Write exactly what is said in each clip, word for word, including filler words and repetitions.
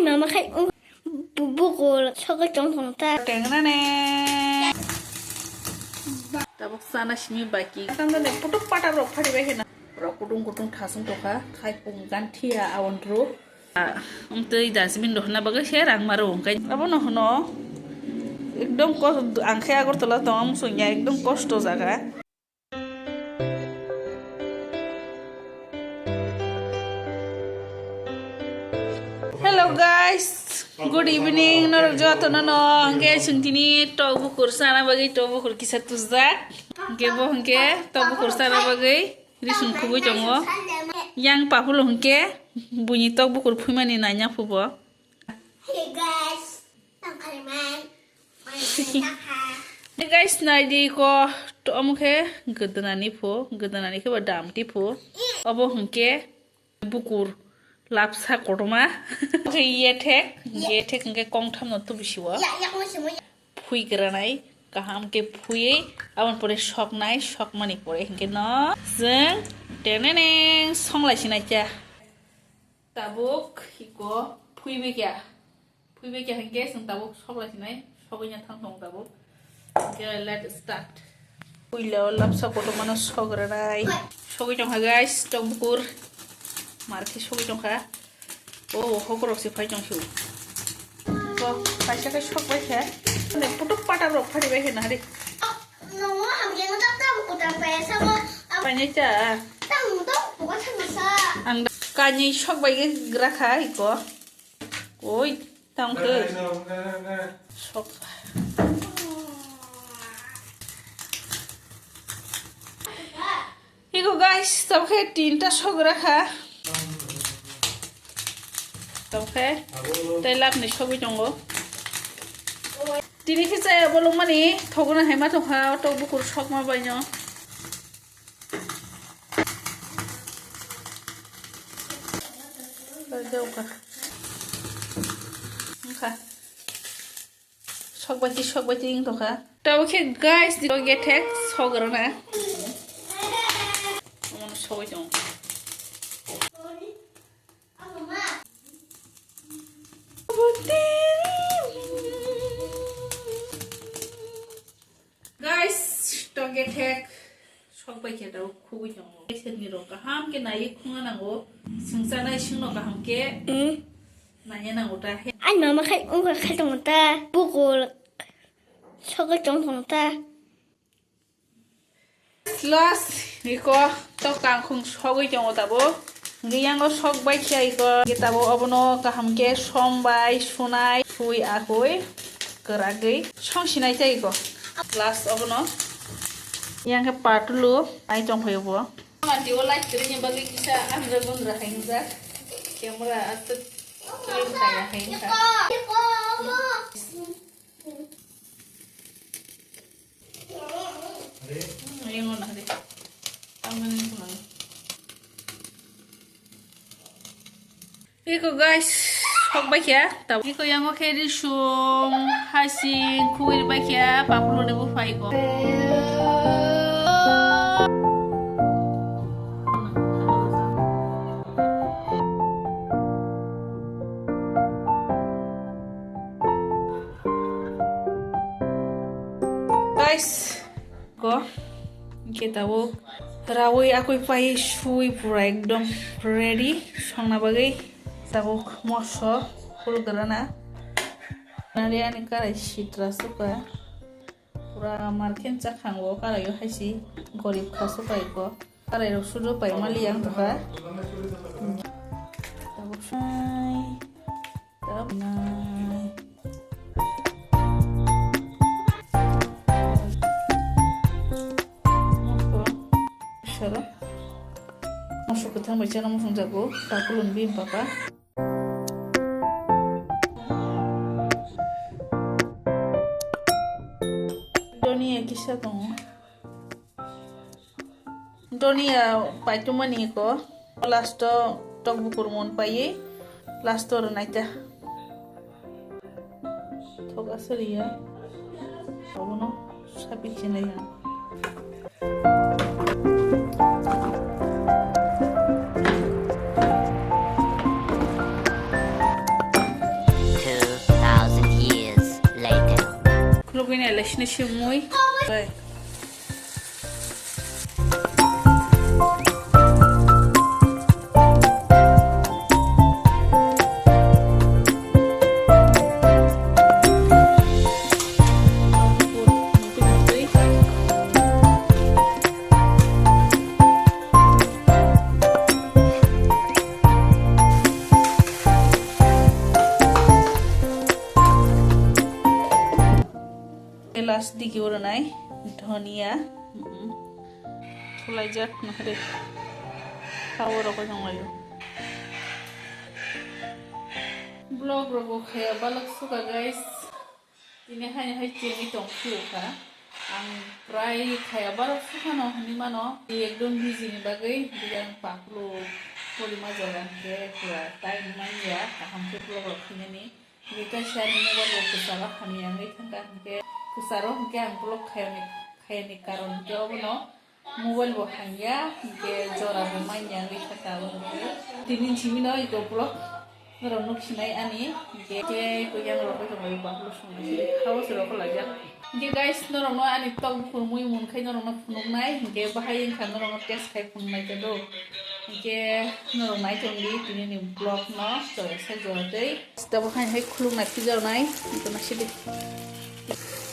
Mama khai bu-, bukur sogwi tong tong ta. Tengnane. Tabuk sana simi baki. Sanda ne putuk pata rok phari bai khena. Rok kutung kutung thasung tokha. Khai pung gan thia awan ro. Umtwi dustbin rohna bagwi se rang maro hwnkhe. Abono hwno ekdom kos-, ang khe Agartala tongo, muchungya ekdom kosto jaga. Hello guys, good evening. Norok jotono no hwnkhe chwng tini tok bukur sana bagwi tok bukur kisa tujak. Hwnkhe bo hwnkhe tok bukur sana bagwi risum khugwi tongo. Yang papulo hwnkhe buini tok bukur phuimani naina phubo. Hey guys, tongkharimang. Hey guys, naidi ko to omo khe gdnani pho, gdnani khe ba damti pho. Obo hwnkhe bukur lapsa kotorma. Oke, yethek, yethek hwnkhe kongtham no tubisi o. Phui granai, kaham khe phui, aboni pore soknai, sokmani pore hwnkhe no chwng teneneng songlai sinai cha. Tabuk iko phuibaikya. Phuibaikya hwnkhe chwng tabuk soklai sinai, sogwi nya thang tongo tabuk. Hwnkhe let start. Puila o lapsa kotormano sogranai. Sogwi tongkha guys, tok bukur. Mar khe sogwi tongkha. O, hokrok se phai tong sio. Ko, kaisa khe sokbaikha. Ne putuk pata rok phari bai khe nahari. Painai cha. Ang da-, kani sok bai ge gra kha iko. Oi, tang ke. Sok. Iko guys, tang ke tinta sok gra kha. Tang ke. Tei lab ni sogwi tongo. Tini khe chaya bolong mani thogna hai ma thokha, tok bukur sokma baino. Wngkha. Sokbaiti, sokbaiti wng tongkha. Tabuk khe guys, di gethek sograna. Omono sogwi tongo. Guys, toge thek sok bai khe daw khugui tongo. Sini rok kaham khe naiwi khungna nango. Swngchanai swngno kaham khe naiya nango ta. Ai mama khai ungkha khai tongo ta. Bukul sogwi tong tong ta. Last iko tok kangkhung sogwi tongo tabuk. Hwnkhe yango sok bai khe iko. Hwnkhe tabuk obono kaham khe som bai sunai, sui akui kwragwi song sinai tei iko. Last obono yang khe patulu ai tong phaio bo. Mati o light kwrwini bagwi kisa andra gundra hai wngjak. Camera aswk clean kaya hai wngkha. Hmm, yang mana deh? Tangan ini pulang. Iko guys, sok bai khe. Iko yang oke risung, hasing, khuir bai khe, paplu ni buphai ko. Guys, ko hwnkhe tabuk rawi akui pai sui pura ekdom ready songna bagwi. Tabuk moso phul grana. Nari ani karai sitra suka. Pura markhen chakhango karaio haisi gorib kha suka iko. Karai rok sudu pai mali ang tokha. Tabuk sai. Tabnai. Moso. Moso kwthang bai chana mosong jago. Takulun bini papa. Donia kisa tongo. Donia paitumani ko last o tok bukur mon paiwi last o rwnai ta. Thok aswk ya. Abono sapi chinai ya. Nini elai sini simui. Bai. Last digi oro nai dhoniya. Mm. Khulaijak nahre. Power rok oi tonglaio. Vlog rok bo khaya balok suka, guys. Tini hai hai chini tong phiyo kha. Ang prai khaya balok suka no hwnwi mano. Ekdom busy ni bagwi, biyang paklo pori ma joga hwnkhe pura time manya kaham khe vlog rok khainani. Hingke kaisa ani mobile bo kwcharo hamya wngwi thangkha, hingke kwcharo hingke ang vlog khayani, khayani karon hingke obono mobile bo hamya, hingke jora bo manya wngwi thangkha, abo hingke tini simino iko vlog norok nuksinai ani, hingke tei koyang rok bai tonglaio, baphuru songnai sini hao se rok laijak. Hingke guys, norokno ani tok bukur mui munkhai norokno phunuknai, hingke bahai wngkha norokno test khai phunuknai ta do. Hingke norok nai tongdi tini ni vlog no, joraisa joratwi. Tabuk hai hai khuluk nai phijaknai, ito naisidi.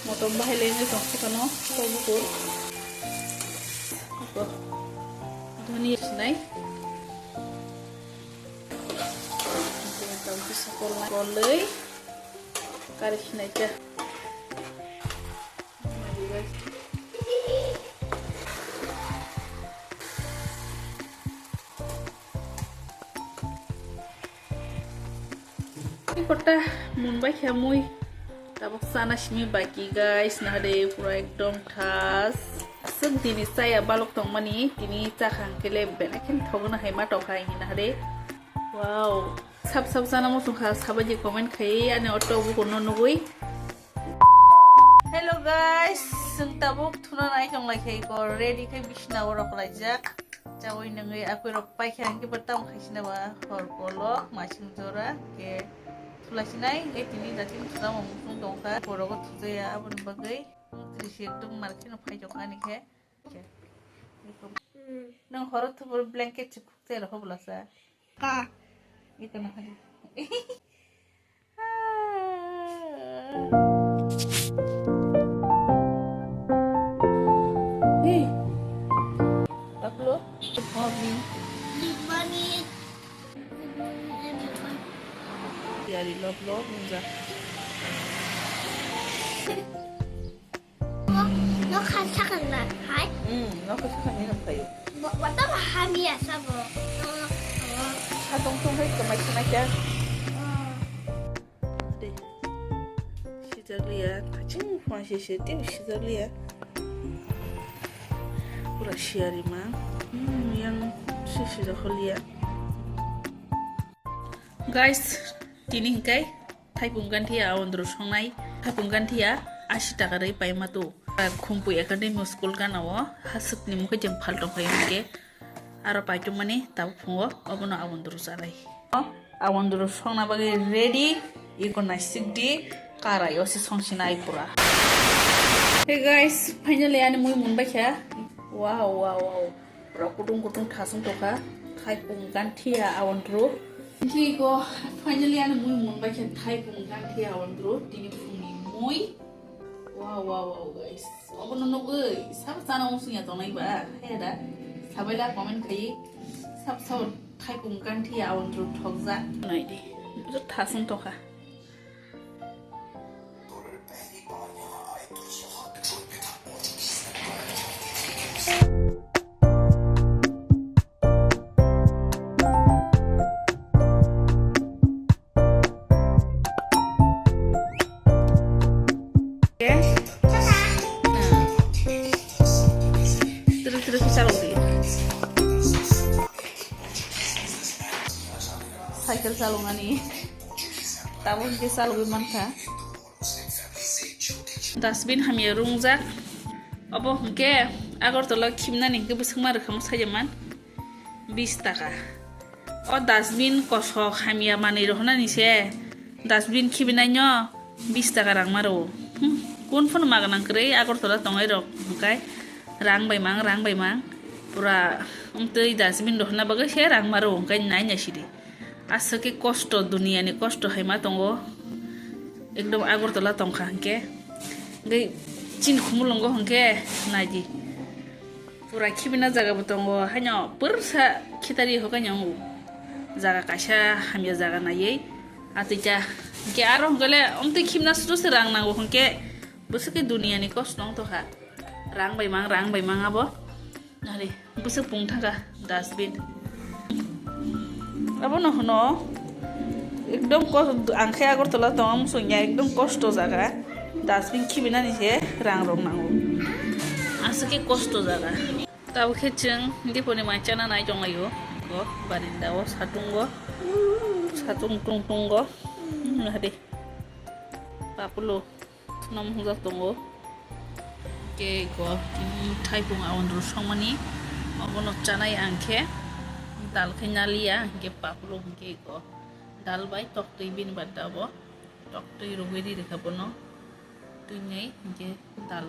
Motom bahai lai nai tong phano, tei bukur. Ito. Dhoni sinai. Tei tong kisa kolnai. Koloi. Kari sinai ta. Kota munbai kha mui. Tabuk sana simi baki guys, nahade pura ekdom thas. Aswk dini chaya balok tongmani, tini chakha hwnkhe le belai kheno thogno hai ma tongkha hinwi nahade. Wow. Sab sab chana muchung kha, sabaidi comment khai ani auto bukurno nugui. Hello guys, chwng tabuk thuna nai tong lai khe ko ready khe bisna o rok laijak. Chawi nangwi akwi rok paikha hwnkhe bo tamo khaisina ba hor kolok masing jora khe thulaisinai hwnkhe tini datim thuna muchung tongkha. Borogo thujaya aboni bagwi tris ekdom mar kheno phai tongkha ani khe. Nang horo thubur blanket se khuk se rokho bwlasa. Ka. Ito na khani. Hey. Taplo. Good morning. Good morning. Good morning, everyone. Yari love love nungja. Nok khan sakang na hai? Hmm, nok khan sakang ni nang phaio. Bo, bo to hamya sabo. Satong tong hai kamai sana kya? De. Sijar liya, kaching phone se se te sijar liya. Pura siari ma. Hmm, yang se sijar liya. Guys, tini hingkai thaipung ganthi ya awandru songnai. Thaipung ganthi ya asi taka rwi paima tu. Khumpui Academy School gana o haswk ni mukhe jeng phal tong khayo hingke aro paitung mani tabuk phungo obono awandru chanai. Awandru songna bagwi ready, iko naisik di karai o se songsinai pura. Hey guys, finally ani mui munbai kha. Wow, wow, wow. Pura kutung kutung thasung tokha. Thaipung ganthi ya awandru. Hingke iko finally ani mui munbai kha thaipung ganthi ya awandru. Tini phungni mui. Wow, wow, wow, guys. Obono nugwi sabo chana muchung ya tongnai ba? He da. Sabai la comment khai. Sab sabo thaipung ganthi ya awandru thokja. Naidi. Thasung tokha. Cycle chaloknani. Tabuk hwnkhe chalogwi mankha. Dustbin hamya rungjak. Obo hwnkhe Agartala khimnani hwnkhe bwswkma rwkhamu sajaman bis taka. O dustbin kosok hamya manwi rohornani se dustbin khibinaino bis taka rang ma rwo. Hmm. Phone phone magnang kwrwi Agartala tongnai rok hwnkhe rang bai mang, rang bai mang. Pura wngtwi dustbin rohorna bagwi se rang maro hwnkhe nai nai sidi. Aswk khe kosto, duniani kosto hai ma tongo. Ekdom Agartala tongkha hwnkhe. Hwnkhe chini khumulwngo hwnkhe naidi. Pura khibina jaga bo tongo, haino pursa khitari hokaino jaga kaisa hamya jaga naiwi atwita. Hwnkhe aro hwnkhe le omtwi khibina susu se rang nango hwnkhe bwswk khe duniani kosto wng tongkha. Rang bai mang, rang bai mang abo. Nari bwswk pung thangkha dustbin. Abono hwno ekdom kos-, ang khe Agartala tongo, muchungya ekdom kosto jaga. Dustbin khibinani se rang rok nango. Aswk khe kosto jaga. Tabuk khe chwng Diponi mai chana nai tonglaio. Go barinda o satung go. Satung tung tung go. Hmm, hadi. Papulo. Nom hwngjak tongo. Khe go, hmm, thaipung awan rw songmani. Obono chanai ang khe. Dal khe naliya, hwnkhe papulo hwnkhe go. Dal bai toktwi bini bada bo. Toktwi rwgwi ri rwkha bono. Twi nai hwnkhe dal.